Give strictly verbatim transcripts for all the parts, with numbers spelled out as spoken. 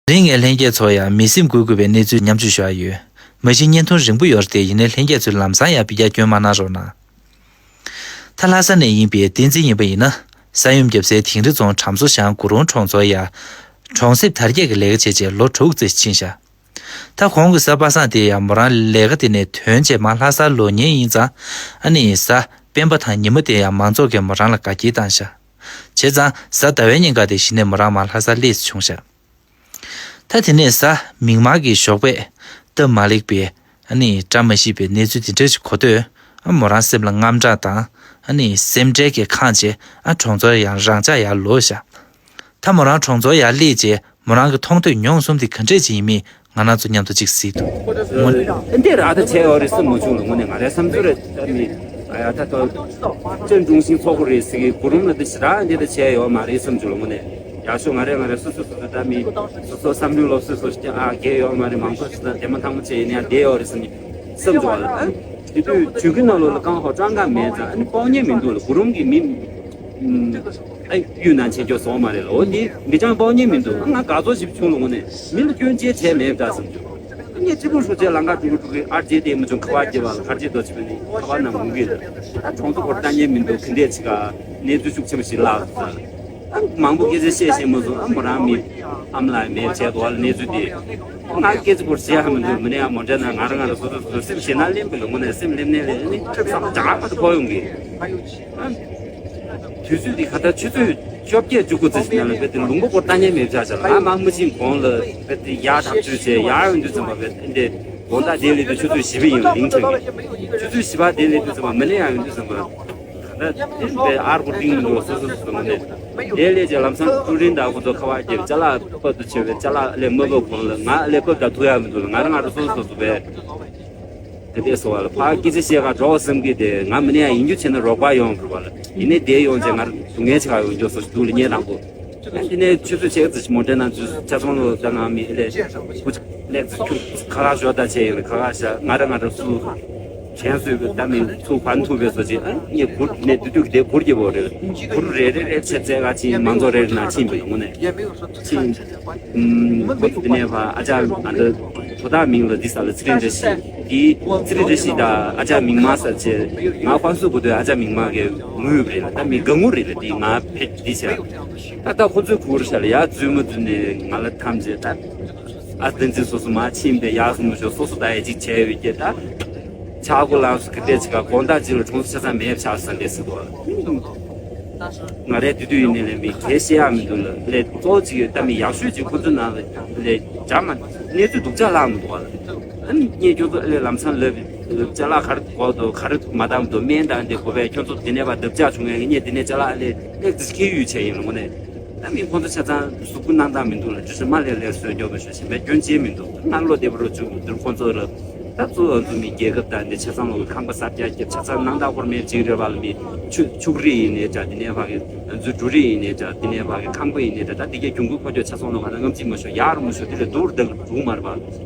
དེ་རིང་ངས་ལྷན་རྒྱས་ཚོར་ཡང་མི་སེམས་འགུལ་དགོས་པའི་གནས་ཚུལ་མཉམ་སྤྱོད་ཞུ་ཡ་ཡོད། མ་གཞི་བརྙན་ཐུང་རིང་པོ་ཡོད་རེད་དེ། ཡིན་ནའི་ལྷན་རྒྱས་ཚོས་ལམ་སང་ཡང་ཕར་རྒྱག་སྐྱོན་མ་གནང་རོགས་གནང་། ད་ལྷ་ས་ནས་ཡིན་པའི་བསྟན་འཛིན་ཡིན་པ་ཡིན་ན། ས་ཡོམ་བརྒྱབ་སའི་དིང་རི་རྫོང་གྲམ་སོ་ཤང་གུ་རུང་གྲོང་ཚོར་ཡང་གྲོང་གསེབ་དར་རྒྱས་ཀྱི་ལས་ཀ་བྱས་རྗེས་ལོ་དྲུག་ཙམ་ཕྱིན་ཤག་ད་གོང་གི་གཟའ་པ་སངས་དེ་ཡང་མོ་རང་ལས་ཀ་དེ་ནས་ཐོན་རྗེས་མར་ལྷ་སར་ལོག་མཁན་ཡིན་ཙང་། ཨ་ནི་གཟའ་སྤེན་པ་དང་ཉི་མ་དེ་ཡང་མང་ཚོགས་ཀྱིས་མོ་རང་ལ་དགའ་སྐྱིད་བཏང་ཤག་བྱས་ཙང་གཟའ་ཟླ་བའི་ཉིན་ཀ་དེ་གཞི་ནས་མོ་རང་མར་ལྷ་སར་སླེབས་བྱུང་ཤག་ད་དེ་ནས་གཟའ་མིག་དམར་གྱི་ཞོགས་པས་སྟབས་མ་ལེགས་པའི་ཨ་ནི་བཀྲ་མ་ཤིས་པའི་གནས་ཚུལ་དེ་འདྲ་ཞིག་གོ་དུས། ཨ་མོ་རང་སེམས་ལ་དངངས་སྐྲག་དང་། ཨ་ནི་སེམས་ཁྲལ་གྱིས་ཁེངས་བྱས། ཨ་གྲོང་ཚོར་ཡང་རང་འཇགས་ཡར་ལོག་ཤག་ད་མོ་རང་གྲོང་ཚོར་ཡར་སླེབས་རྗེས་མོ་རང་གི་མཐོང་ཐོས་མྱོང་གསུམ་དེ་ག་འདྲས་ཅིག་ཡིན་མིན་ང་རང་ཚོ་མཉམ་དུ་ཅིག་གཟིགས་དང་། འདི་ར་ད་བྱས་ཡོད་རེད་བསམ་མ་བྱུང་ལ། དངོས་གནས་ང་རའི་བསམ་ཚུལ་རེད། ད་མི་ཨ་ཡ་ད་ད་ཅན་ཀྲུང་ཤིན་ཚོགས་པ་རེད་ཟེར་གི་གུ་རུམ་ལ་འདི་ཞེ་དྲག་འདི་ད་བྱས་ཡོད་མ་རེད་བསམ་བྱུང་ལ། དངོས་གནས་ཡག་ཤོས་ང་རས་ང་རས་སོ་སོ་སོ་སོ་ད་མི་སོ་སོ་བསམ་བློའི་སློབ་གསོ་སོ་ཞིག་ཨ་རྒྱས་ཡོད་མ་རེད། མང་ཚོགས་ཞིག་ད་དེ་མ་ཐང་མོ་བྱས་ཡིན་ཡང་བསྡད་ཡོད་རེད་བསམ་བསམ་བྱུང་བ་ལ། ཨ་དེ་དུས་ཇུས་ཀྱི་ནང་ལོགས་ལ་རྐང་ཧོ་སྤྲང་ཀ་མེད་ཙང་ཨ་ནི་དཔོག་མཁན་མི་འདུག་ལ། གུ་རུམ་གི་མི་ཨ་གཡུ་ནང་ཆེ་སྐྱོ་སོང་མ་རེད་ལ། འོ་དེ་མི་ཅང་དཔོག་མཁན་མི་འདུག་ང་དགའ་ཚོར་ཞིག་བྱུང་ལ། དངོས་གནས་མི་ལ་སྐྱོན་ཅེས་བྱས་མེད་པ་འདྲ་བསམ་བྱུང་། ངས་སྤྱི་ཁོག་ཧྲུག་ཅེས་ལང་ཀ་དཀྲུག་གི་དཀྲུག་གི་ཨར་ཇེ་དེ་མི་བྱུང་། ཁ་བ་སྐྱེ་བ་ལ་ཁར་ཇེ་དོ་ཆི་བ་ནི་ཁ་བ་ནང་མུ་གི་ལ། ཨ་གྲོང་ཚོ་སྐོར་ལྟ་ཉན་མི་འདུག་གི་འདྲས་ཅིག་ག་གནས་ཚུལ་ཤུགས་ཆེན་པོ་ཞིག་ལ། ཨ་མང་པོ་སྐད་ཆ་བཤད་ཤེས་མ་སོང་། ཨ་མོ་རང་མི་ཨ་མ་ལགས་མེད་བྱས་དོ་བ་ལ་གནས་ཚུལ་དེ། ང་སྐད་ཆ་སྐོར་བཤད་ཧ་མི་འདུག་མི་ནས་ཨ་མོ་འདྲ་ན་ང་རང་ང་རང་སོ་སོ་སོ་སེམས་ཞེད་སྣང་ལེན་པ་ལ། དངོས་གནས་སེམས་ལེན་ནས་ལེན་ནི་བསམ་བློ་འཇགས་མ་ཐུབ་ཁོ་ཡོང་གི། ཨ། དུས་ཚོད་འདི་ག་ད་ཆུ་ཚོད་བཅོ་བརྒྱད་བཅུ་དགུ་ཙམ་ཞིག་ནང་ལ་བེད་དེ་ལུང་པ་སྐོར་ལྟ་ཉན་མེད་བྱ་བྱ་ལ། ང་མ་མ་ཕྱིན་གོང་ལ་བེད་དེ་ཡར་ཐག་ཆོད་བྱས་ཡར་ཡོང་དུས་ཙམ་པ་བེད་དེ་འདི་དགོང་དག་དེ་ལས་དུས་ཆུ་ཚོད་བཞི་པ་ཡིན་ལ་ལིང་ཁྲ་གི། ཆུ་ཚོད་བཞི་པ་དེ་ལས་དུས་ཙམ་པ་མི་ལས་ཡར་ཡོང་དུས་ཙམ་པ་ད་དེ་བེད་ཨར་པོ་ཏིང་འགྲོ་སོ་སོ་སོ་སོ་ནས་དེ་ལས་ཀྱི་ལམ་སང་ཀྲུ་རིན་དང་ཁོ་ཚོ་ཁ་བ་བརྒྱབ་ཅ་ལག་པ་དུ་ཆེ་བའི་ཅ་ལག་ལས་མ་བབ་གོང་ལ་ང་ལས་བབ་ད་ཐུག་ཡ་མི་འདུག་ལ། ང་རང་ང་རང་སོ་སོ་སོ་བེད། དེ་འདྲས་སོང་བ་ལ་ཕར་སྐད་ཆ་བཤད་ག་འགྲོ་བསམ་གི་དེ། ང་མི་ནས་ཡང་ཡིན་རྒྱུ་བྱས་ན་རོགས་པ་ཡོང་དགོས་པ་ལ། ཡིན་ནའི་དེ་ཡོང་བྱས་ང་རང་སྡུག་བསྔལ་ཆེ་ག་ཡོང་རྒྱུ་སོ་སོ་འདུག་ལ་ཉེ་དང་པོ། ཡང་དེ་ནས་ཆུ་ཚོད་ཕྱེད་ཀ་ཙམ་ཞིག་མོ་ཊའི་ནང་ཚུད་ཆ་ཚང་ལོ་ད་ང་མི་ལས་སྐུ་ལེགས་ཚུལ་ཁྱུག་ཁ་ཁ་ཞོ་ད་བྱས་ཡོད་ལ་ཁ་ཁ་ཤ་ང་རང་ང་རང་སུ་དྲན་སུས་ད་མི་ཚུགས་བར་ཐུག་པའི་སོ་ཅིག་ཨ་ངས་གུར་ནས་དུ་དུག་དེ་གུར་གྱི་བོ་རེད། གུར་རེ་རེ་རེ་ཆེ་ཚད་ག་ཅིག་མང་ཚོགས་རེ་རེ་ནང་ཕྱིན་པ་ཡོང་ནས་ཕྱིན། ཨུམ། ཁོ་ཚོ་དེ་ནས་ཕར་ཨ་ཅག་ཨ་འདྲ་དོ་བདག་མིང་ལ་འདི་ས་ལ་ཚེ་རིང་བཀྲ་ཤིས། དེ་ཚེ་རིང་བཀྲ་ཤིས་དང་ཨ་ཅག་མིག་དམར་ས་བྱས། ང་ཧྥང་སུ་གོ་དོན་ཨ་ཅག་མིག་དམར་གི་ངུ་ཡོད་རེད་ལ། ད་མི་ག་ངུ་རེད་ལ། དེ་ང་ཕེབས་འདི་བྱས། ད་ད་ཁོ་ཚོའི་གུར་ས་ལ་ཡར་འཛུལ་མ་འཛུལ་ནས་ང་ལ་འཐམ་བྱས། ད་ཨ་བསྟན་འཛིན་སོ་སོ་མ་ཕྱིན་པས་ཡག་སོང་མ་ཤོག་སོ་སོ་ད་ཡ་གཅིག་བྱས་ཡོད་ཀྱི་ད། ཆག་སྒོ་ལངས་སུ་གི་ཏེ་ཅི་ག་དགོང་དག་ཅིག་ལ་གྲོང་ཚོ་ཆ་ཚང་མེད་ཆགས་སོང་དེ་སྲིད་དོ། ང་རའི་དུས་དུས་ཡིན་ནའི་ལས་མི་གལ་བཤད་ཡག་མི་འདུག་ལ། ལས་གཙོ་བོ་ཅིག་ཡོད་ད་མི་ཡག་ཤོས་ཅིག་ཁོ་ཚོ་ནང་ལ་ལས་འཇགས་མ་གནས་ཚུལ་སྡུག་ཅག་ལངས་མི་འདུག་བ་ལ། ཨ་ནི་ངས་ཁྱོད་ཚོ་ཨ་ལས་ལམ་སང་ལབ་ལབ་ཅ་ལག་ག་རེ་དགོས་འདུག་ག་རེ་མ་འདང་འདུག་སྨན་དང་དེ་དགོས་པས། ཁྱོད་ཚོ་དེ་ནས་ཕར་འདབ་ཆགས་བྱུང་ངས་ངས་དེ་ནས་ཅ་ལག་ཨ་ལས་ལེགས་ཙི་ཁྱེར་ཡོད་བྱས་ཡིན་ལ་དངོས་གནས། ད་མི་ཁོང་ཚོ་ཆ་ཚང་གཟུགས་པོ་སྣང་དག་མི་འདུག་ལ། ཅི་ཞིག་མ་ལས་ལས་བཟོས་མགྱོགས་པོ་ཞུ་ཞིང་པའི་སྐྱོན་ཅན་མི་འདུག་ང་བློ་བདེ་པོ་རུ་བཅུག་འདིར་ཁོང་ཚོ་ལ་ད་གཙོ་བོ་ང་ཚོ་མི་རྒྱལ་ཁབ་དང་འདི་ཆ་ཚང་ལོག་ཁང་པ་གསར་རྒྱག་རྒྱབ་ཆ་ཚང་སྣང་དག་སྐོར་མེད་ཅིག་རེད་བ་ལ། མི་ཆུ་ཆུག་རི་ཡིན་ནའི་འདྲ། འདི་ནས་ཕ་གི་ང་ཚོའི་འབྲུ་རི་ཡིན་ནའི་འདྲ། འདི་ནས་ཕ་གི་ཁང་པ་ཡིན་ནའི་འདྲ། ད་འདི་གའི་གྱོང་གུན་ཁོ་ཚོས་ཆ་ཚང་ལོག་ང་ཚོ་སྔ་ཕྱི་མ་ཤོར་ཡར་མ་ཤོར་འདི་ལས་སྡུག་རུ་འདུག་འགྲོ་མ་རེད་བ།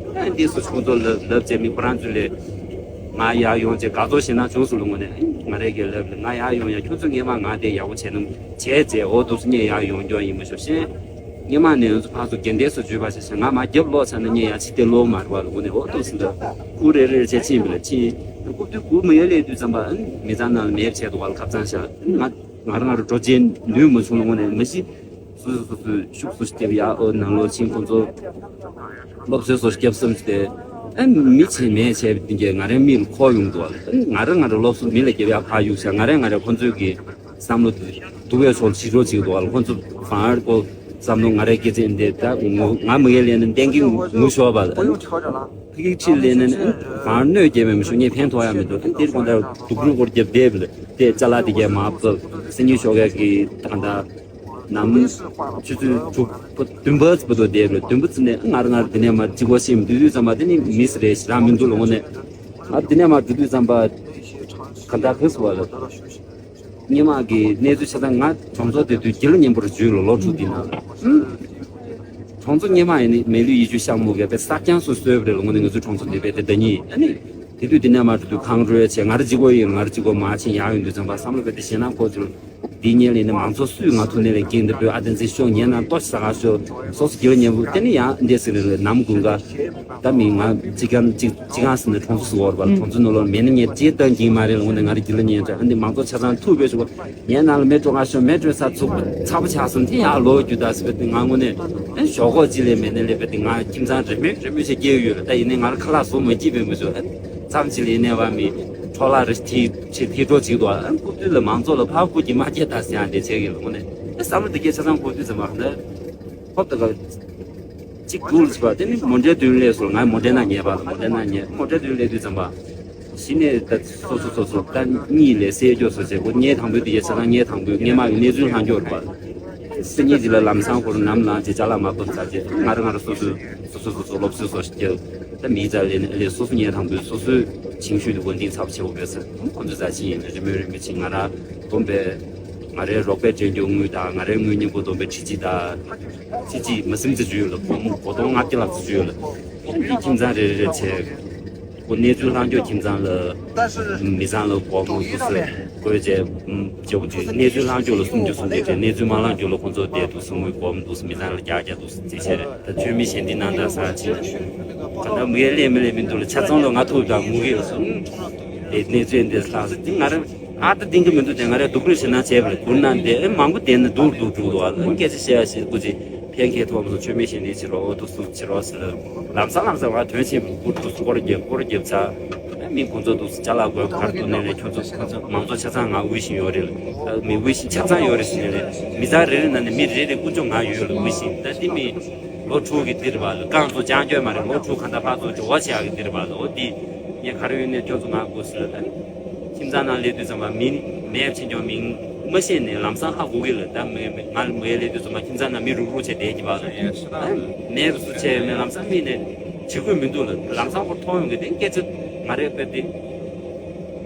ད་འདི་སུ་ཁོང་ཚོ་ལབ་ལབ་བྱས་མི་ཁོ་རང་ཚོ་ལས་ང་ཡར་ཡོང་བྱས་དགའ་ཚོར་ཞེད་སྣང་བྱུང་སོང་ལ་དངོས་གནས། ང་རའི་གི་ལབ་ལ་ང་ཡར་ཡོང་ཡ་ཁྱོད་ཚོ་སྔས་མ་ང་དེ་ཡག་པོ་བྱས་ན། བྱས་རྗེས་འོ་འདུག་སེ་ངས་ཡར་ཡོང་རྒྱུ་ཡིན་མ་ཤོག་ཤེས། སྔས་མ་ནས་ང་ཚོ་ཕར་ཚུར་རྒྱལ་ལྡན་སུ་འཇུས་པ་བྱས་ཤག་ང་མར་རྒྱབ་ལོག་ཚར་ན་ངས་ཡར་ཕྱི་བལྟས་ལོག་མ་རེད་བ་ལ། དངོས་གནས་འོ་འདུག་སེ་འདྲ་སྐུ་རེ་རེ་བྱས་ཕྱིན་པ་ལ་ཕྱིན། རྐུབ་སྟེགས་རྐུབ་མ་ཡར་སླེབས་དུས་ཙམ་པ་མི་ཚང་ནང་ལ་མེད་བྱས་འདུག་བ་ལ། ཁ་སང་ཤག་ང་ང་རང་ང་རང་འགྲོ་བྱེད་ནུས་མ་བྱུང་ལ་དངོས་གནས་མ་གཞི་སུ་སུ་སུ་སུ་ཤུགས་སུ་སྐྱེབ་ཡ་འོ་ནང་ལོགས་ཕྱིན་ཁོང་ཚོ་སློབ་གསོའི་སོ་སྐྱེབ་བསམ་སྟེ། ཨ་མི་ཆེ་མེད་བྱས་པ་དེ་གས་ང་རའི་མིག་ལ་འཁོར་ཡོང་འདུག་བ་ལ། ང་རང་ང་རང་སློབ་གསོ་མི་ལ་སྐྱེབ་ཡ་ཕར་གཡུག་ཤག་ང་རང་ང་རང་ཁོང་ཚོའི་གི་བསམ་བློ་དེ་སྡུག་པའི་ཕྱོགས་ལ་ཞིག་རོགས་བྱེད་འདུག་བ་ལ། ཁོང་ཚོ་བང་ཨར་ཀོ་བསམ་བློ་ང་རའི་སྐད་ཆ་འདི་ད་ངུ་ང་མི་ཡ་ལེན་ན་གཏན་གི་ངུ་ཤོར་བ་ལ། ཕ་གིའི་ཁྲིད་ལེན་ན་བང་ཨར་གནོད་སྐྱེལ་བའི་མི་ཤོག་ངས་ཕན་ཐོགས་ཡ་མི་འདུག་ཨ་འདིར་ཁོང་ཚོ་སྡུག་རུས་སྐོར་རྒྱབ་བསྡད་པ་ལ་དེ་ཅ་ལག་དེ་གས་མར་བབས་སེ་ཉིན་ཞོགས་ཀས་གི་ད་ད་ནམ་ཆུ་ཚོད་དྲུག་པ་བདུན་པ་ཙམ་དུ་བསྡད་པ་ལ། བདུན་པ་ཙམ་ནས་ང་རང་ང་རང་དེ་ནས་མར་ཅི་གོ་ཤེས་མི་འདུག་དུས་ཙམ་པ་དེ་ནི་མི་སི་རེད་ཞེ་དྲག་མི་འདུག་ལ། དངོས་གནས་ང་དེ་ནས་མར་འགྲོ་དུས་ཙམ་པ་ག་འདྲ་གི་སོ་བ་ལ། སྔས་མ་གི་གནས་ཚུལ་ཆ་ཚང་ང་གྲོང་ཚོ་དེ་དུས་དགེ་ལ་གཉན་པོ་རུ་བརྗོད་ལ་ལོ་དྲུག་འདི་ན་ལ། གྲོང་ཚོ་སྔས་མ་ཡིན་ནི་མེ་ལུས་ཡིད་ཆུ་ཤག་མོ་གས་པའི་གསར་རྐྱང་སུ་གསོས་པ་རེད་ལ། དངོས་གནས་ང་ཚོའི་གྲོང་ཚོ་འདི་པའི་དེ་ཟླ་ཉིན་ཨ་ནི་དེ་དུས་འདི་ནས་མར་འགྲོ་དུས་གངས་རུལ་བྱས་ང་ར་གཅིག་པོ་ཡིན། ང་ར་གཅིག་པོ་མར་ཕྱིན་ཡག་ཡོང་དུས་ཙམ་པ་བསམ་བློ་བས་དེ་ཞེད་སྣང་ཁོ་ཚོར་ དེ་ཉིན་ལས་ནི་མང་ཚོགས་སུས་ང་ཐུག་ནས་ལས་ཀྱིན་འདི་པོའི་ཨ་དན་ཚིག་ཤོག་ཉན་ན་ལྟོ་ཟ་ག་ཤོག་སོགས་སུ་གྱུར་ཉན་བུ་དེ་ནི་ཡང་འདས་ཟིན་རེད། ནམ་དགུན་ག་ད་མི་ང་གཅིག་གམ་གཅིག་གཅིག་གང་ཟིན་ནས་གྲོང་ཚོ་སུ་བོར་བ་ལ་གྲོང་ཚོ་ནང་ལོགས་མེད་ན་ཉེ་ཅེས་སྟོན་གྱིན་མ་རེད་ལ། འོ་ནས་ང་རེ་གྱི་ལ་ཉན་ཅག་ཨ་འདི་མང་ཚོགས་ཆ་ཚང་ཐུག་པའི་ཤོག་ཉན་ན་ལ་མེ་སྤྲོ་ག་ཤོག་མེ་སྤྲོ་ས་ཚུགས་ཚ་པོ་ཆགས་སོང་དེ་ཡང་ལོ་རྒྱུ་ད་ཟེར་བ་དེ་ང་དངོས་གནས་ཨ་ཞོག་གོ་ཅི་ལས་མེད་ནས་ལས་པ་དེ་ང་ཁྱིམ་ཚང་རེ་མོས་རེ་མོས་ཞེས་སྐྱེས་ཡོད་ལ། ད་ཡིན་ནས་ང་ལ་ཁ་ལག་བཟོ་མ་སྐྱིད་པའི་མི་ཚོ་མཚམས་ཅི་ལ་ཡིན་ནས་བ་མི་འཕྲོ་ལ་རེ་ཐི་ཆེ་ཐི་འགྲོ་ཅིག་དོ། ཨ་ཁུ་དུས་ལ་མང་ཚོགས་ལ་ཕར་ཁུ་གྱི་མ་སྐྱེས་ད་ཟེར་ཡང་དེ་བྱེད་གི་ལ། འོ་ནས་ཨ་བསམ་བློ་དེ་སྐྱེས་ཆ་ཚང་ཁུ་དུས་ཙམ་པ་ཧ་ནས་ཧོབ་ད་ག་ཅིག་འདུག་ལ་ཟེར་བ་དེ་ནི་མོ་འདྲའི་དུས་ལས་སོ་ང་མོ་འདྲའི་ན་ཉེས་པ་ལ། མོ་འདྲའི་ན་ཉེས་མོ་འདྲའི་དུས་ལས་དུས་ཙམ་པ་གཞི་ནས་ད་སོ་སོ་སོ་སོ་ད་གཉིས་ལས་སེལ་སྐྱོ་སོ་བྱེད་དགོས། ངས་དང་པོའི་དུས་ཡས་ཆ་ཚང་ངས་དང་པོའི་ངས་མ་གི་གནས་ཚུལ་ལྷང་སྐྱོ་རུ་བ་སེ་ཉིད་ཅིག་ལ་ལམ་སང་ཁོར་ནམ་ལངས་ཅེས་ཅ་ལག་མ་བབས་ཚར་རྗེས་ང་རང་ང་རང་སོ་སོའི་སོ་སོ་སོ་སོ་སློབ་གསོའི་སོ་ཞིག་ད་མིའི་རྩ་ལས་ནས་ལས་སོ་སོ་ཉལ་དང་པོའི་སོ་སོའི་བྱིང་ཤུལ་དུ་གོ་འདིའི་ཚབ་ཆེ་བོ་བས་ཟེར། ཁོང་ཚོའི་རྩ་ཆེན་ཡིན་ན་རི་མོའི་རི་མོ་ཆེ་ང་རང་བསྡོམས་པས་ང་རའི་རོགས་པས་འདྲེན་རྒྱུ་དངུལ་དང་ང་རའི་དངུལ་མཉམ་པོ་བསྡོམས་པས་ཁྲི་གཅིག་དང་ཁྲི་གཅིག་མ་ཟིན་ཙི་ཅུ་ཡོད་ལ་སྒོར་མོ་སྒོར་སྟོང་ལྔ་བརྒྱ་ལྷག་ཙི་ཅུ་ཡོད་ལ། ཁོང་གི་ཁྱིམ་ཚང་རེ་རེ་རེ་བྱས། ཁོ་གནས་ཚུལ་ལྷག་མགྱོགས་ཁྱིམ་ཚང་ལ་མི་ཚང་ལ་སྒོར་མོ་འདུག་སེ་བགོས་བྱས། ཅོག་ཅིག་གནས་ཚུལ་ལྷག་མགྱོགས་ལ་སུམ་ཅུ་སུམ་ཅུ་བྱས། གནས་ཚུལ་མ་ལྷག་མགྱོགས་ལ་ཁོང་ཚོ་བསྡད་འདུག་སེ་དངུལ་སྒོར་མོ་འདུག་སེ་མི་ཚང་ལ་བརྒྱ་བརྒྱ་འདུག་སེ་བྱས་བྱས་རེད། ད་མཆོད་མེ་ཞལ་འདི་གནང་དང་ས་ཅིག་ད་ལྟ་མི་ཡས་ལས་མི་ལས་མི་འདུག་ལ་ཆ་ཚང་ལ་ང་ཐུག་དང་མུ་གེ་ལ་སོང་། དེ་གནས་ཚུལ་འདི་ལྷག་ས་འདི་ང་རང་ཨ་ད་ལྡིང་གི་མི་འདུག་དེ་ང་རང་སྡུག་རུས་བྱེད་ན་བྱས་པ་ལ་བསྐུར་ན་འདི་ཨེ་མང་པོ་བསྡད་ན་སྡུག་སྡུག་འགྲོ་འདུག་ཨ་ལ་སྐད་ཆ་བཤད་ཡ་ཞིག་སྐུ་ཅིག་ཕན་ཁེ་ཐོགས་མ་སོང་། མཆོད་མེ་ཞིག་ནས་ཕྱི་རོགས་འདུག་སུ་ཕྱི་རོགས་ཟེར་ལ་ལམ་སང་ལམ་སང་ང་དོན་ཆེན་པོ་སྐུར་འདུག་སུ་སྐོར་རྒྱབ་སྐོར་རྒྱབ་ཚར། ཨ་མི་ཁོང་ཚོ་འདུག་སུ་ཅ་ལག་དགོས་གར་འདུག་ནས་ལས་ཁྱོད་ཚོ་ཁོང་ཚོ་མང་ཚོགས་ཆ་ཚང་ང་དབུལ་ཞིང་ཡོད་རེད་ལ། མི་དབུལ་ཞིང་ཆ་ཚང་ཡོད་རེད་ཟེར་ནས་ལས་མི་ཚང་རེ་རེ་ནང་ནས་མི་རེ་རེ་དཀོན་མཆོག་ང་ཡོད་ལ་དབུལ་ཞིང་ད་འདི་མི་ལོ་དྲུག་གི་འདིར་བ་ལ་རྐང་ཚོ་ཅང་སྐྱོན་མ་རེད། ལོ་དྲུག་གང་ལྟར་ཕར་ཚོ་འགྲོ་བ་བྱེད་ཡག་གི་འདིར་བ་ལ་འོ་འདི་ངས་ག་རེ་ཡོད་ནས་ཁྱོད་ཚོ་ང་དགོས་ཟེར་ལ་ད། ཁྱིམ་ཚང་ནང་སླེབས་དུས་ཙམ་པ་མི་མེད་ཕྱིན་ཀྱང་མི་མ་ཤེས་ནས་ལམ་སང་ཧ་གོ་གི་ལ་ད་མི་མི་ང་མི་སླེབས་དུས་ཙམ་པ་ཁྱིམ་ཚང་ནང་མི་རུག་རུག་བྱས་བསྡད་ཀྱི་བ་ལ་ཡོད་ད་མེད་པ་སུ་བྱས་ཡོད་མེད་ལམ་སང་མི་ནས་བྱེད་དགོས་མི་འདུག་ལ་ལམ་སང་ཁོ་མཐོང་ཡོང་གི་དེ་སྐད་ཆ་ང་རེ་དཔེ་དེ་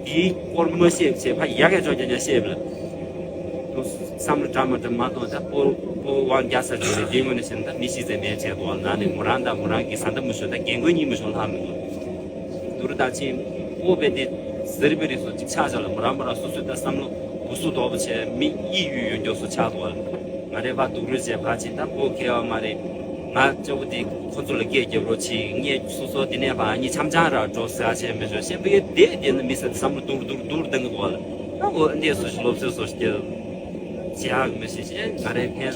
དེའི་སྐོར་མ་ཤེས་བྱས་ཕ་ཡག་གས་ཅོག་ཀྱང་ཀྱང་ཤེས་པ་ལ་དུ་བསམ་བློ་འདྲ་མ་འདྲ་མ་གཏོང་ད་སྤོ་སྤོ་དབང་རྒྱ་ས་བྱས་ནས་དེའི་ངོས་ནས་བྱས་ན་ད་མི་ཤི་ཚེ་མེད་བྱས་འདུག་ལ་ན་ནས་མོ་རང་དང་མོ་རང་གི་བཟའ་ཟླ་མི་ཤོད་ད་རྒན་རྒོན་གཉིས་མི་ཤོད་ལྷག་མི་འདུག་དུར་དང་ཕྱིན་ཨོ་བེ་དེ་ཟེར་བེ་རི་སོ་གཅིག་ཆགས་བཞག་ལ་མོ་རང་མོ་རང་སོ་སོའི་ད་བསམ་བློ་འུ་སུ་དོག་པོ་བྱས་མི་ཨི་ཡུལ་ཡོད་མགྱོགས་སུ་ཆགས་འདུག་ང་རེ་ཕ་སྡུག་རུས་བྱས་ཕ་ཕྱིན་ད་ཨོ་ཁེ་བ་མ་རེད། ང་ལྕོག་པོ་དེ་ཁོ་ཚོ་ལ་སྐད་རྒྱབ་རོགས་གྱིས་ངས་སོ་སོ་དེ་ནས་ཕ་ཉི་འཆམ་འཆམ་ར་འགྲོ་ཟེར་བྱས་མི་ཤོད་ཤེས་པ་ཡོད་དེ་དེ་ནི་མི་ཟེར་བསམ་བློ་སྡུག་སྡུག་སྡུག་བཏང་གི་འདུག་ལ་ཨོ་འདི་སུ་ཞིག་སློབ་གསོའི་སོ་སྐྱེལ། བྱེད་ཡག་མི་ཤེས་ཤེས་ང་རའི་ཕན་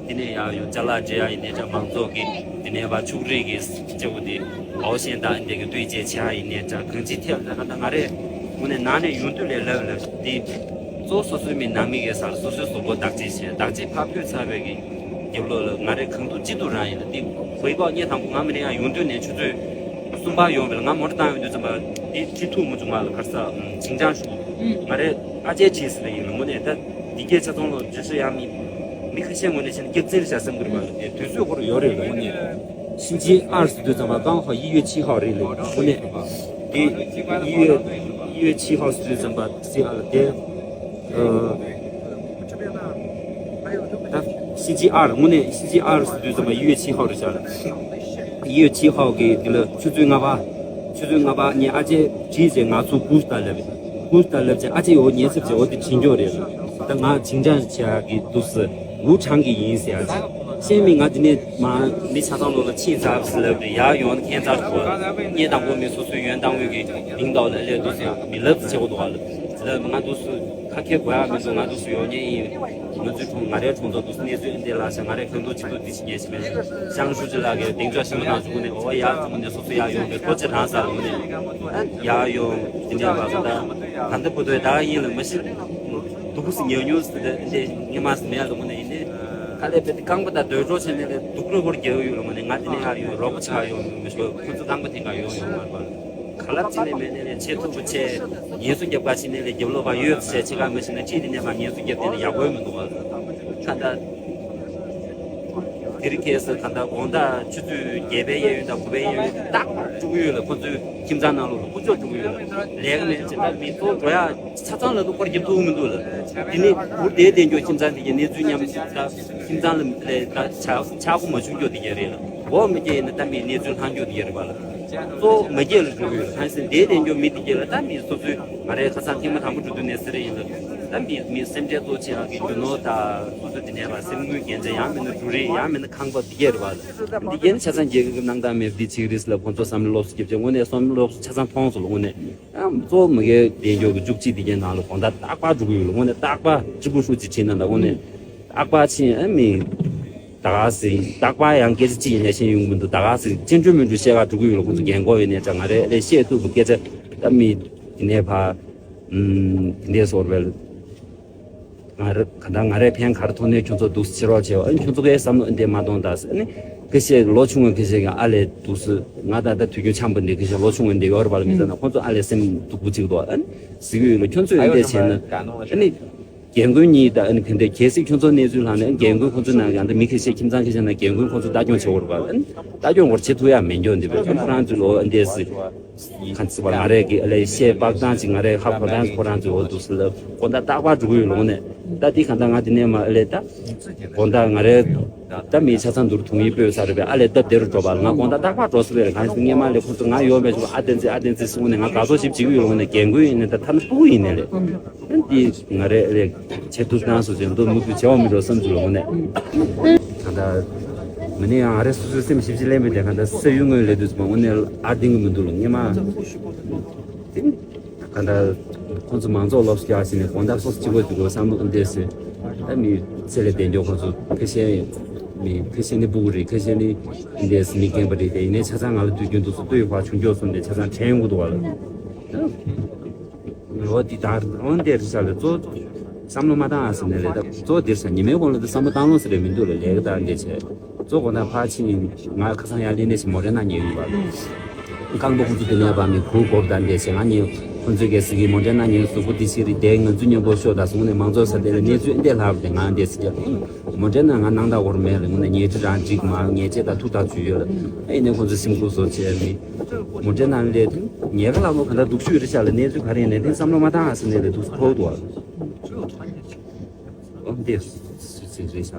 དེ་ནས་ཡག་ཡོང་ཅ་ལག་འབྲི་ཡག་ཡིན་ནའི་འདྲ་མང་ཚོགས་ཀྱི་དེ་ནས་བ་ཕྱུགས་རིགས་ཀྱི་སྐྱེ་བོ་དེ་ཨའོ་ཤེན་ད་འདི་གི་བསྟུན་བྱེད་བྱེད་ཡག་ཡིན་ནའི་འདྲ་གང་ཅི་ཐེབས་ལ་ད་ང་རས་དངོས་གནས་ནང་ནས་ཡོང་དུས་ལས་ལབ་ལབ་དེ་གཙོ་སོ་སོའི་མི་ནང་མི་གི་སར་སོ་སོའི་གཟུགས་པོ་བདག་གཅེས་བྱས་བདག་གཅེས་ཕར་ཕུད་ཚར་བའི་གི་རྒྱབ་ལོགས་ལ་ང་རའི་གང་ཐུབ་ཅི་ཐུབ་རང་ཡིན་ལ་དེ་ཧོའི་པའོ་ངས་དང་པོ་ང་མི་ནས་ཡང་ཡོང་དུས་ནས་ཆུ་ཚོད་གསུམ་པ་ཡོང་བས་ལ་ང་མོ་ཊ་བཏང་ཡོང་དུས་ཙམ་པ་དེ་ཁྲི་ཐུག་མ་བྱུང་ང་ལ་གར་ས་ཅིང་ཅང་ཤུ་ང་རའི་ཨ་ཅེ་བྱས་ཟེར་ཡིན་ལ་དངོས་གནས་ད། འདི་གའི་ཆ་ཚང་ལོ་ཇི་ཤི་ཡང་མི་མི་ཁ་ཤས་ངོས་ནས་བྱས་ན་སྐྱག་རྫུན་བྱ་བསམ་གྱི་རེད་པ་ལ་དེ་དུས་ཚོད་ཁོ་རང་ཡོད་རེད་ལ་དངོས་གནས། 星期二 ཟེར་དུས་ཙམ་པ་刚好一月七号 རེད་ལ་དངོས་གནས། དེ་一月一月七号 ཟེར་དུས་ཙམ་པ་སི་ཨ་ལ་དེ་ད་星期二 དངོས་གནས་星期二 ཟེར་དུས་ཙམ་པ་一月七号 རེད་ཤག 一月七号 གི་དེ་ལ་ཆུ་ཚོད་ལྔ་པ། ཆུ་ཚོད་ལྔ་པ་ངའི་ཨ་ཅེ་བྲིས་བྱས་ང་ཚོ་གུ་ད་ལབ། གུ་ད་ལབ་བྱས་ཨ་ཅེ་འོ་ཉེ་ཚབ་བྱས་འོ་དེ་བྱིན་འཇོག་རེད། ད་ང་ཅིང་ཅང་བྱས་གི་འདུག་སེ་ཝུ་ཁྲང་གི་ཡིན་ཟེར་ཨ་ཅེ་ཤེས་མི་ང་དེ་ནས་མ་མི་ཆ་ཚང་ལོ་ལ་ཕྱིན་ཚར་སེ་ལབ་རེད་ཡར་ཡོང་ན་ཁྱད་མཚར་འདུག་ཨ། ངས་དང་པོ་མི་སོ་སོའི་ཡོན་ཏང་ཝུའི་གི་མིང་ཐོག་ལ་སླེབས་འདུག་སེ་མི་ལབ་ཙམ་བྱེད་དགོས་འདུག་ཨ་ལབ་ལབ་ང་འདུག་སེ། ཁ་ཁྱེར་དགོས་ཡག་མི་འདུག་ང་འདུག་སེ་ཡོང་མཁན་ཡིན། ང་ཚོའི་གྲོང་ང་རའི་གྲོང་ཚོ་འདུག་སེ་གནས་ཚུལ་འདི་ལ་ཤ་ང་རའི་ཁ་འདུག་ཅི་འདུག་འདི་ཅི་ཉན་ཞིག་མེད། ཤང་ཧྲུའུ་ཅི་ལགས་ཀྱིས་གདེང་འཇོག་ཆེན་པོ་གནང་བྱུང་ནས་འོ་ཡག་བྱུང་ནས་སོ་སོ་ཡག་ཡོང་བའི་ཐུགས་རྗེ་གནང་ཟེར་ལ་ངོ་ནས་ཡག་ཡོང་དེ་འདྲ་བ་ད་ད་ལྟ་བུ་དོའི་ད་ཡིན་ལ་མ་གཞི་སྡུག་པོ་ཟེར་ཉོ་ཉོ་ཟེར་ཏེ་འདི་ངས་མ་ཟེར་མེད་ལ་ངོ་ནས་ཡིན་ནས་ཁ་ལས་པའི་དེ་རྐང་པ་ད་སྡོད་གྲོགས་བྱས་ནས་ལས་སྡུག་རུས་སྐོར་རྒྱག་ཡོད་ལ་ངོ་ནས་ང་དེ་ནས་ཡག་ཡོང་རོགས་པ་ཆགས་ཡོང་མི་ཤོག་ཁོ་ཚོ་རྐང་པ་དེ་ག་ཡོང་ཡོང་མ་རེད་པ། ག་ལབ་ཅི་ནས་མེད་ནས་ལས་ཆེ་ཐུབ་པོ་ཆེ། ངལ་གསོ་རྒྱབ་ག་ཕྱིན་ནས་ལས་རྒྱབ་ལོག་པ་ཡོད་ཚེ་ཆེ་ག་མི་ཕྱིན་ན་ཁྲིད་དེ་ནས་མ་ངལ་གསོ་རྒྱབ་དེ་ལས་ཡག་པོ་མི་འདུག་བ། ད་ལྟ་དེ་རིང་ཁ་སང་ད་ལྟ་དགོང་དག་ཆུ་ཚོད་བརྒྱད་པའི་གཡས་གཡོན་དང་དགུ་པའི་གཡས་གཡོན་ཏག་དཀྲུག་ཡོད་ལ་ཁོ་ཚོའི་ཁྱིམ་ཚང་ནང་ལོགས་ལ་ཀུ་ཅོ་དཀྲུག་ཡོད་ལ་ལས་ཀ་མེད་ཅེ་ད་མི་ཚོ་འགྲོ་ཡག་ཆ་ཚང་ལ་ཏུ་སྐོར་རྒྱབ་ཐུབ་མི་འདུག་ལ། དེ་ནི་འུར་བསྡད་བསྡད་འགྱོ་ཁྱིམ་ཚང་དེ་གའི་གནས་ཚུལ་མཉམ་ད་ཁྱིམ་ཚང་ལ་ལས་ད་ཆག་ཆག་སྒོ་མ་བྱུང་འགྱོ་དེ་གའི་རེད་ལ། འོ་མི་སྐྱེ་ཡིན་ན་ད་མི་གནས་ཚུལ་ལྷག་རྒྱུ་དེ་རེད་པ་ལ། གཙོ་བོ་མི་སྐྱེ་ལ་འགྲོ་གི་ཡོད། ཧན་སེ་འདས་དེ་འགྱོ་མི་དེ་སྐྱེ་ལ་ད་མི་སོ་སོའི་ང་རའི་ཁ་སང་ཐེངས་མ་དང་པོ་འགྲོ་དུས་ནས་ཟེར་ཡིན་ལ། ད་མི་མི་སེམས་ཁྲལ་གཙོ་ཆེ་ཡང་གི་རྒྱུ་ནོར་ད་སོ་སོ་དེ་ནས་པ་སེམས་ངོའི་འགན་ཆ་ཡང་མིན་ན་འབྲུ་རིགས་ཡང་མིན་ན་ཁང་པ་དེ་སྐྱེ་རེད་པ་ལ། འདི་སྐྱེ་ན་ཆ་ཚང་རྒྱལ་ཁབ་ཀྱི་གནང་སྟངས་མེད་པ་འདི་ཆིག་རིས་ལ་ཁོང་ཚོ་བསམ་བློ་ལོགས་སུ་རྒྱབ་ཆེ་དངོས་གནས་བསམ་བློ་ལོགས་སུ་ཆ་ཚང་ཐོང་སོང་ལ་དངོས་གནས། ཨ་གཙོ་བོ་མི་སྐྱེ་དེ་འགྱོ་གི་བཅུ་གཅིག་དེ་སྐྱེ་ནང་ལ་དགོང་དག་རྟག་པར་འགྲོ་གི་ཡོད་ལ་དངོས་གནས་རྟག་པར་གཅིག་པུ་ཧྲུའུ་ཅི་ཁྲིད་ན་ད་དངོས་གནས། རྟག་པར་ཕྱིན་ཨ་མི། ད་ག་ཟེ་རྟག་པར་ཡང་སྐད་ཆ་གཅིག་ཡིན་ན་ཤེས་ཡོང་མི་འདུག་ད་ག་ཟེ་སྤྱན་འཕྲུལ་མི་འཕྲུལ་བཤད་ག་འགྲོ་གི་ཡོད་ལ་ཁོང་ཚོ་རྒན་གོག་ཡོད་ནས་ད་ང་རེ་ལས་བཤད་ཐུབ་པའི་སྐད་ཆ་ད་མི། དེ་ནས་ཕ། ཨུམ། དེ་འདྲས་སོར་བས། ང་རེ་ག་ད་ང་རེ་ཕན་ག་རེ་ཐོགས་ནས་ཁྱོད་ཚོ་འདུག་སེ་ཕྱི་རོགས་བྱེད་བ་ཨ་ནི་ཁྱོད་ཚོ་གའི་བསམ་བློ་འདི་མ་གཏོང་ད་ཟེ་ཨ་ནི། སྐད་ཆ་ལོ་ཆུང་བའི་སྐད་ཆ་ག་ཨ་ལས་འདུག་སེ་ང་ད་ལྟ་དུས་རྒྱུན་འཆམ་པོ་འདི་སྐད་ཆ་ལོ་ཆུང་བའི་འདི་ཡོད་རེད་པ་ལ་མི་ཚེ་ན་ཁོང་ཚོ་ཨ་ལས་སེམས་སྡུག་པོ་གཅིག་འདུག་ཨ་ནི། ཟེར་གི་ཡོད་ལ་ཁྱོད་ཚོས་འདི་འདྲས་བྱས་ན་ཨ་ནི། རྒན་རྒོན་གཉིས་དང་ཨ་ནི་ག་འདྲ་གལ་སྲིད་ཁྱོད་ཚོ་གནས་ཚུལ་ལྷག་ནས་རྒན་རྒོན་ཁོང་ཚོ་ནང་ཡང་ད་མི་ཁ་ཤས་ཁྱིམ་ཚང་ཁ་ཤས་ནང་རྒན་རྒོན་ཁོང་ཚོ་ལྟ་སྐྱོང་བྱེད་དགོས་རེད་པ། ཨ་ནི་ལྟ་སྐྱོང་སྐོར་བྱེད་ཐུབ་ཡ་མེད་འགྱོ་འདི་བས་ཁོ་རང་ཚོ་ལོ་ཨ་འདས་སི་གང་ཚིག་པ་ང་རས་ཀྱི་ཨ་ལས་བཤད་པག་ཙང་ཅིག་ང་རས་ཧ་གོ་ཙང་ཁོ་རང་ཚོའི་འོག་ཏུ་སི་ལ་དགོང་དག་རྟག་པར་འགྲོ་གི་ཡོད་ལོང་ནས་ད་འདི་གང་ལྟར་ང་འདི་ནས་མ་ཨ་ལས་ད་དགོང་དག་ང་རས་ད་མི་ཆ་ཚང་འདུར་ཐུང་ཡིན་པོས་ས་རེད་པས་ཨ་ལས་ད་དེ་རུ་འགྲོ་བ་ལ་ང་དགོང་དག་རྟག་པར་འགྲོ་སི་བས་རེད། གང་ཡིན་སི་སྔས་མ་ལས་ཁོ་ཚོ་ང་ཡོད་པས་ཨ་བསྟན་འཛིན་ཨ་བསྟན་འཛིན་སི་འོང་ནས་ང་དགའ་ཚོར་ཞིབ་བྱེད་ཀྱི་ཡོད་ལོང་ནས་རྒན་རྒོན་ཡིན་ནས་ད་ཐ་ན་སྤུ་གུ་ཡིན་ནས་ལས། འདི་ང་རེ་རེ་བྱེད་ཐུབ་སྟངས་སུ་བྱེད་འདུག་མུ་མཐུད་བྱེད་འོང་མི་འགྲོ་བསམ་ཚུལ་ལོང་ནས། ད་ལྟ་མི་ནི་ཡང་ང་རེ་སོ་སོའི་སེམས་ཞིབ་ཞིབ་ལེན་པའི་དེ་ག་ད་སེ་ཡུལ་དངོས་ལས་དུས་སུ་མ་དངོས་གནས་ཨར་ལྡིང་གི་མི་འདུག་ལ་ངེས་མ། དེ་ག་ད་ཁོང་ཚོ་མང་ཚོགས་ལོགས་སུ་བཀྱག་ཟིན་ནས་དགོང་དག་སོ་སོ་གཅིག་པོ་འདུག་གོ་བསམ་བློ་འདས་སེ། ད་མི་ཚེ་ལས་བདེ་འཇོག་ཁོང་ཚོ་ཁ་ཤས་མི་ཁ་ཤས་ནི་སྤུ་གུ་རེད་ཁ་ཤས་ནི་འདས་སེ་མི་རྒན་པ་རེད་དེ་ཡིན་ནའི་ཆ་ཚང་ང་ལ་དུས་རྒྱུན་དུ་སུ་ལྟོས་ཡོད་པ་བྱུང་འཇོག་སོང་དེ་ཆ་ཚང་དྲན་ཡོང་གི་འདུག་བ་ལ། འོ་འདི་ལྟར་འོ་འདིར་ས་ལ་གཙོ། བསམ་བློ་མ་བཏང་ཨ་ཟེར་ནས་ལས་ད་གཙོ་འདིར་ས་ཉི་མའི་གོང་ལ་ད་བསམ་བློ་བཏང་ལོང་ཟེར་རེ་མི་འདུག་ལ་ལས་ཀ་ད་འདི་བྱས། གཙོ་གོ་ན་ཕ་ཕྱི་ཉིན་ང་ཁ་སང་ཡར་ལི་ནས་ཞིག་མོ་རེ་ན་ཉེ་ཡོད་པ། རྐང་པ་ཁོང་ཚོ་དེ་ནས་བ་མི་ཁུ་གོར་ད་འདི་བྱས་ང་ཉེ་ཁོང་ཚོས་གལ་སྲིད་ཀྱི་མོ་རེ་ན་ཉེ་གཟུགས་པོ་འདི་ཕྱི་རི་དེ་ང་ཚོ་མཉམ་པོ་ཤོག་ད་སོང་ནས་མང་ཚོགས་ས་དེ་ལ་གནས་ཚུལ་འདི་ལྷག་པ་དེ་ང་འདི་ཟེར་རྒྱབ། མོ་འདྲེ་ན་ང་སྣང་དག་བོར་མེད་ལ་ངོ་ན་ཉལ་ཁྲི་རང་འགྲིག་མ་ངལ་ཅེས་དང་ཐུག་ཐག་ཆུ་ཡོད་ལ་ཨེ་ནས་ཁོང་ཚོ་སེམས་ཁུར་བཟོ་བྱས་མི། མོ་འདྲེ་ན་ལས་དེ་ཉལ་ཁ་ལ་མོ་ག་འདྲ་སྡུག་ཤོས་རེད་ཤག་ལ་གནས་ཚུལ་ག་རེ་ཡིན་ནས་དེ་བསམ་བློ་མ་བཏང་ཨ་སི་ནས་ལས་དུས་སུ་ཁོག་ཏུ་བ། ཨོ་འདི་སུ་ཚིག་རེད་ཤག